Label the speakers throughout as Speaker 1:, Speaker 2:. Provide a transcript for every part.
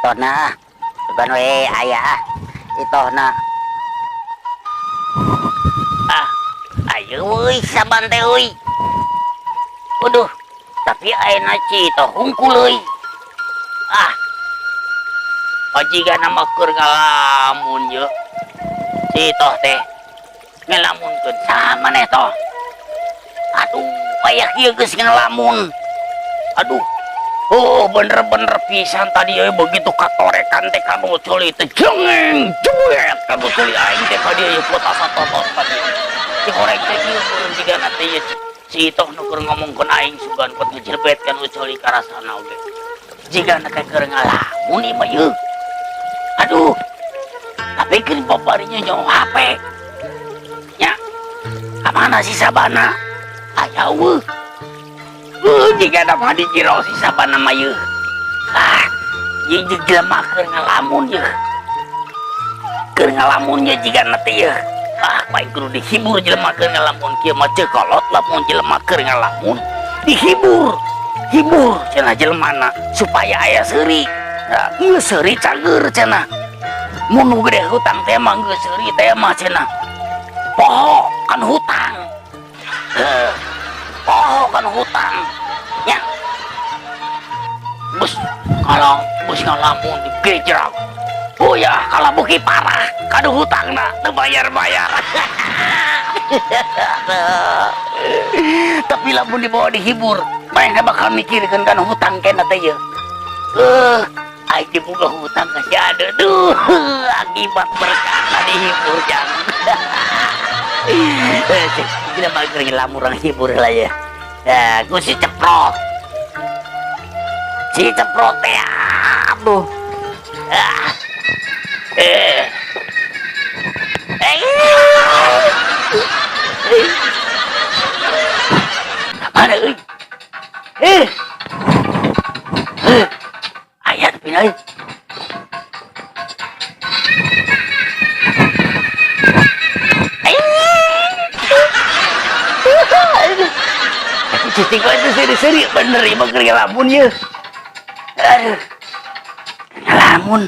Speaker 1: Itohna. Sugan we aya ah. Itohna. Ah, ayo euy Saban teh euy. Waduh, tapi ayeuna si Itoh hungkul euy. Ah. Jigana mah keur ngalamun ye. Si Itoh teh ngalamunkeun saha maneh toh. Aduh, aya kieu geus ngalamun. Aduh. Oh, bener-bener pisan tadi euy begitu katorekan teh kanu ceuli teh jengeng jebet kanu ceuli aing teh ka dieu kota satotos ka dieu. Si horeng teh kieu meureun jigana teh ieu si Itoh nu keur ngomongkeun aing sugan kot ngejebet kanu ceuli karasana oge. Jigana teh keur ngalamun ieu mah ieu. Aduh. Tapi keur babarinya nyaho HP. Nya. Ka mana si Sabana? Aya eueuh. Jigana mah di jero si Sabana mah ieu. Ah, ieu jelema keur ngalamun ieu. Keur ngalamun ieu jigana teh ieu. Ah, bae kudu dihibur jelema keur ngalamun kieu mah ceu kolot lamun jelema keur ngalamun dihibur. Hibur cenah jelemana supaya aya seuri. Nah, geus seuri cager cenah. Mun nu gede hutang teh mah geus seuri teh mah cenah. Poho kan hutang. Heuh. Poho kan hutang. Nya. Bus kalau bus ngalamun digejrok. Oh ya, kalau buki parah, kadu hutangna teu bayar-bayar. Tapi lamun dibawa dihibur, mereka bakal mikirkeun kan hutang kena teh ye. Aing diboga hutang ka si Ade. Duh, akibat berkah dihibur jang. Kita mah keur ngelamun urang hibur lah ya. Ya, ku si Ceprot. Si Ceprot teh aduh. Ah. Eh. Eh. Mana euy? Eh. Eh. Aya tapi euy. Cicing itu seri-seri bener ya bang ngelamun ya. Aduh. Ngelamun.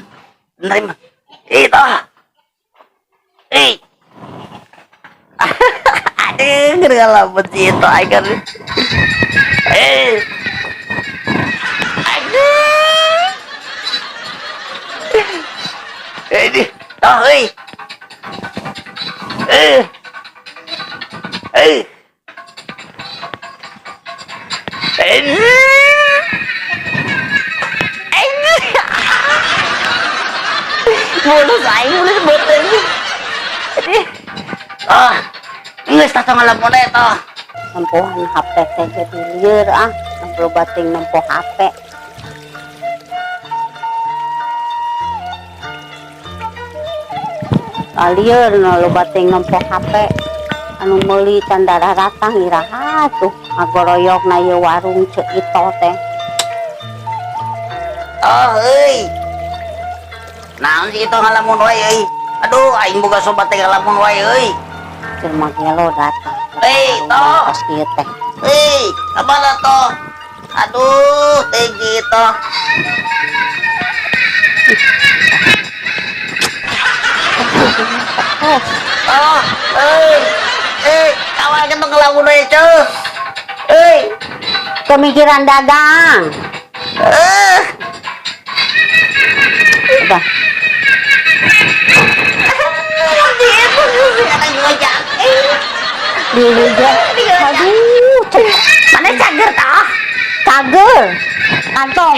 Speaker 1: Bener mah. Itu. Eh. Aduh, ngelamun sih itu aing. Eh. Aduh. Eh, di. Toh, euy. Eh. Eh. Mulus aing, mulus beuteung. Aduh. Ah, geus tah ngalamun eta.
Speaker 2: Nempohan HP teh jadi lieur ah, nempo bating nempo HP. Ah, lieur no loba ting nempo HP. Anu meuli can dararatang iraha tuh ngagoroyok na ieu warung Ceu Itoh teh.
Speaker 1: Oh, euy. Naon si Itoh ngalamun wae euy? Aduh, aing boga sobat teh ngalamun wae euy.
Speaker 2: Jelema gelo datang.
Speaker 1: Hei, Toh.
Speaker 2: Pas kieu teh.
Speaker 1: Hei, kamana Toh? Aduh, teh gitu. Oh, euy. Eh, kawan kan ngelamun wae, Ceu. Euy.
Speaker 2: Pemikiran dagang.
Speaker 1: Eh.
Speaker 2: Udah. Aduh,
Speaker 1: mana cager tah?
Speaker 2: Cager. Kantong.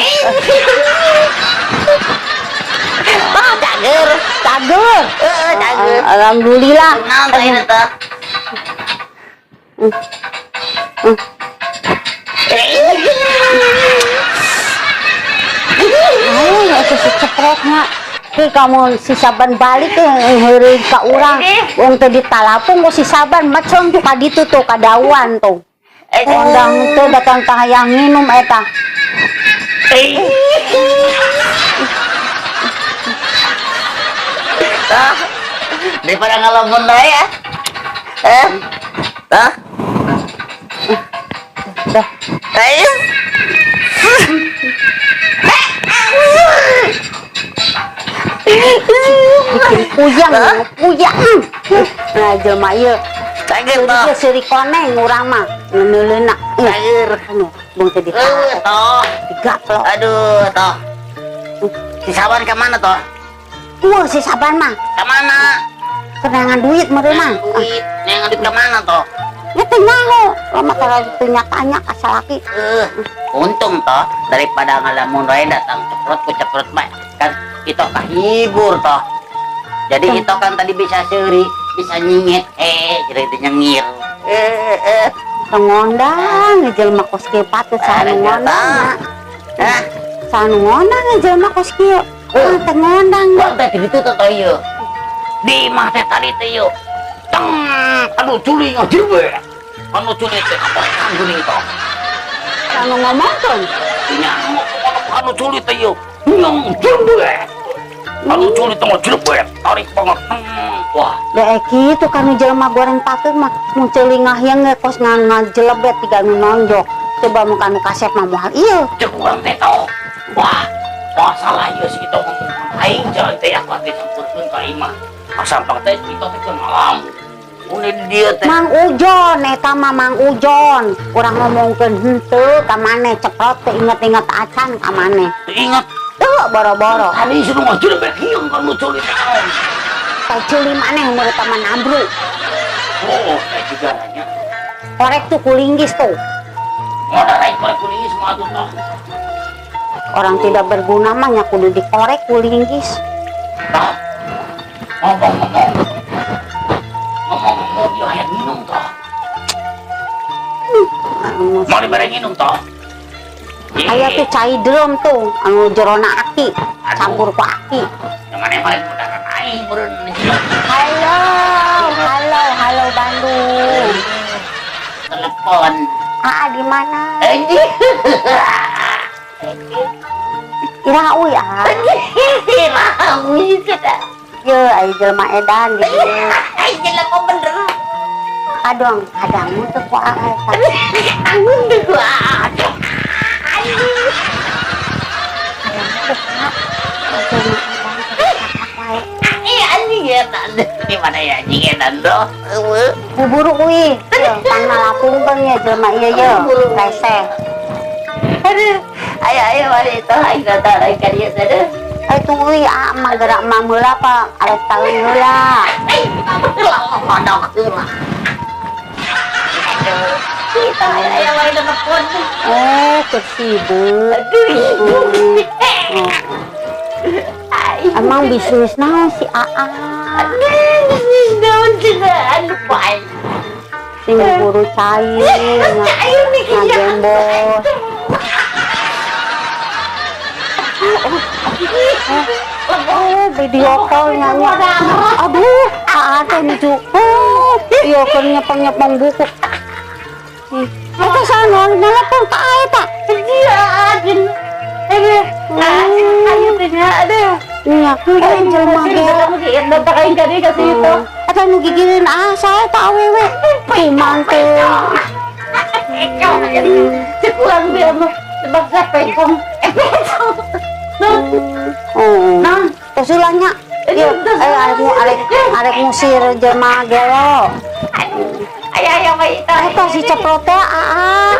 Speaker 1: Oh, cager.
Speaker 2: Cager.
Speaker 1: Heeh, cager.
Speaker 2: Alhamdulillah.
Speaker 1: Naon teh ieu teh?
Speaker 2: Ayo, itu si ceprotnya. Hei, kamu si Saban balik ke heureuy ka urang. Wong teh ditalapung ku si Saban macong tuh ka ditu tuh kadawan tuh. Kondang teh datang tah hayang nginum eta.
Speaker 1: Tah, daripada ngalamun deui ya. Tah.
Speaker 2: Dah.
Speaker 1: Eh.
Speaker 2: Puyeng, puyeng. Nah, jelema ieu.
Speaker 1: Cager
Speaker 2: Seuri
Speaker 1: toh.
Speaker 2: ge seuri koneng urang mah. Ngeuneuleuna.
Speaker 1: Cager.
Speaker 2: Anu, bung teh
Speaker 1: Eh, toh.
Speaker 2: digaplok.
Speaker 1: Aduh, toh. Si Saban kemana toh?
Speaker 2: Wah, si Saban mah
Speaker 1: Kemana?
Speaker 2: Kerenangan duit meureun mah.
Speaker 1: Duit. Yang duit kemana toh?
Speaker 2: Ya teu nyaho. Lama tara teu tanya ka salaki.
Speaker 1: Eh, untung toh daripada ngalamun wae datang ceprot ku ceprot bae. Kan itu kahibur toh. Jadi itu kan tadi bisa seuri, bisa nyingit, eh, jadi itu nyengir. Eh, eh.
Speaker 2: Teu ngondang jelema kos kieu patut saha nu ngondang.
Speaker 1: Hah?
Speaker 2: Saha nu ngondang jelema kos kieu? Ah, teu ngondang.
Speaker 1: Bang teh di ditu tuh ieu. Di imah teh tadi teh ieu. Teng, aduh culi ngajirwe. Anu culi teh apa kan geuning toh.
Speaker 2: Saha nu ngomongkeun?
Speaker 1: Nya anu culi teh ieu. Nyong jirwe. Anu culi teh ngajirwe, tarik banget. Wah,
Speaker 2: Da kitu kan jelema goreng patut mah mun ceuli ngahyang ge kos ngajelebet tiga nu nonjok. Coba mun kanu kasep mah moal ieu.
Speaker 1: Cek urang teh toh. Wah, masalah ieu si itu ngomong aing jalan teh aku teh sampurkeun ka imah. Asampang teh itu teh keur ngalamun. Une di dieu teh.
Speaker 2: Mang Ujon eta mah Mang Ujon. Urang ngomongkeun henteu ka maneh ceprot teh inget-inget acan ka maneh.
Speaker 1: Teu inget.
Speaker 2: Teu boro-boro.
Speaker 1: Tadi suruh ngajilebet hiung kan nu culi teh naon.
Speaker 2: Teh ceuli maneh mun eta mah nabru.
Speaker 1: Oh, teh juga nanya.
Speaker 2: Korek tuh kulinggis tuh.
Speaker 1: Modal aing korek kulinggis mah atuh toh.
Speaker 2: Orang tidak berguna mah nya kudu dikorek kulinggis.
Speaker 1: Toh. Ngomong-ngomong. Ngomong-ngomong dia hayang minum toh. Mau diberi minum toh?
Speaker 2: Aya tuh cai drum tuh anu jerona aki campur ku aki.
Speaker 1: Yang mana paling mudaran aing meureun.
Speaker 2: Halo, halo, halo Bandung.
Speaker 1: Telepon.
Speaker 2: Ah, di mana?
Speaker 1: Anjing.
Speaker 2: Iraha uy ah.
Speaker 1: Rawi sudah.
Speaker 2: Ye, aya jelema edan di dieu.
Speaker 1: Ai jelema bener.
Speaker 2: Kadang, kadang teu ku aa eta.
Speaker 1: Anggun teu ku aa.
Speaker 2: Kadang teu ka. Jelema edan teu cakap wae.
Speaker 1: Eh anjing edan. Di mana ya anjing edan bro? Eueuh.
Speaker 2: Buburu uy. Ye, pan malapungkeun ye jelema ieu ye. Rese.
Speaker 1: Aduh. Ayo ayo mari itu aing datang aing ka dieu teh.
Speaker 2: Ay tunggu uy, aa mah gerak mah heula pa arek taeun heula.
Speaker 1: Ai kodok heula. Aduh. Kita ayo ayo wae telepon.
Speaker 2: Eh, keur sibuk.
Speaker 1: Aduh.
Speaker 2: Emang bisnis naon si Aa?
Speaker 1: Aduh, bisnis naon cenah anu bae.
Speaker 2: Sing buru cai,
Speaker 1: Ayo mikir
Speaker 2: ngagembos. Oh, video call nanya. Aduh, Aa teh nuju. Oh, iya keur nyepeng-nyepeng buku. Eta sana nelpon ka Aa eta.
Speaker 1: Iya, anjing. Aduh, ayo teh aduh.
Speaker 2: Nya, eh jelema ge.
Speaker 1: Datang aing ka dieu ka situ.
Speaker 2: Eta nu gigireun aa saha eta awewe? Kuman teh.
Speaker 1: Cek urang dia mah bangsa pekong. Eh pekong.
Speaker 2: Oh.
Speaker 1: Naon?
Speaker 2: Tos ulah nya. Ieu, eh arek arek arek ngusir jelema gelo.
Speaker 1: Ayo ayo bae eta.
Speaker 2: Eta si ceprot teh aa.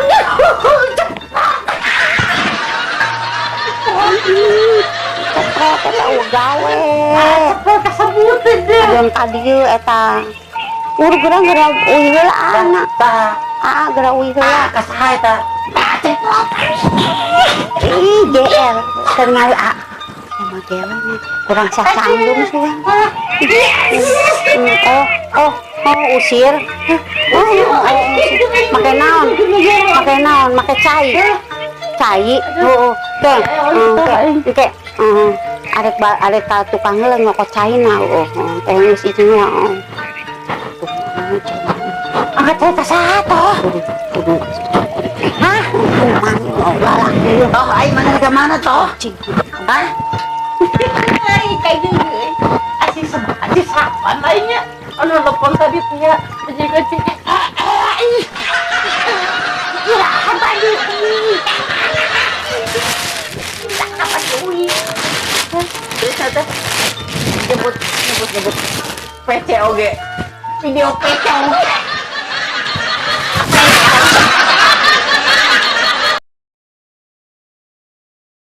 Speaker 2: Ceprot eta eueuh gawe.
Speaker 1: Ceprot kasebuteun deh.
Speaker 2: Aduh ka dieu eta. Ur geura geura uih heula aa na.
Speaker 1: Tah,
Speaker 2: Aa geura uih heula.
Speaker 1: ka saha eta? Tah ceprot.
Speaker 2: Ih, GR keur ngawi aa. Emang gelo nya. Kurang sasanggung sih. Oh, oh, oh, usir. Oh, oh, oh, usir. Make naon? Make naon? Make cai. Cai. Oh, oke. Oke. Oke. Heeh. Arek arek ka tukang heula nyokot caina. Oh, oh, teh geus itu nya. Oh.
Speaker 1: Angkat cai ka saha toh?
Speaker 2: Hah?
Speaker 1: Toh aing mana ke mana toh? Hah? Ai kayak gini. Asih sama asih sapan aingnya. Anu telepon tadi tuh ya. Anjing anjing. Iraha tadi. Tak apa deui. Terus teh.
Speaker 3: Nyebut nyebut nyebut PC oge. Video PC oge.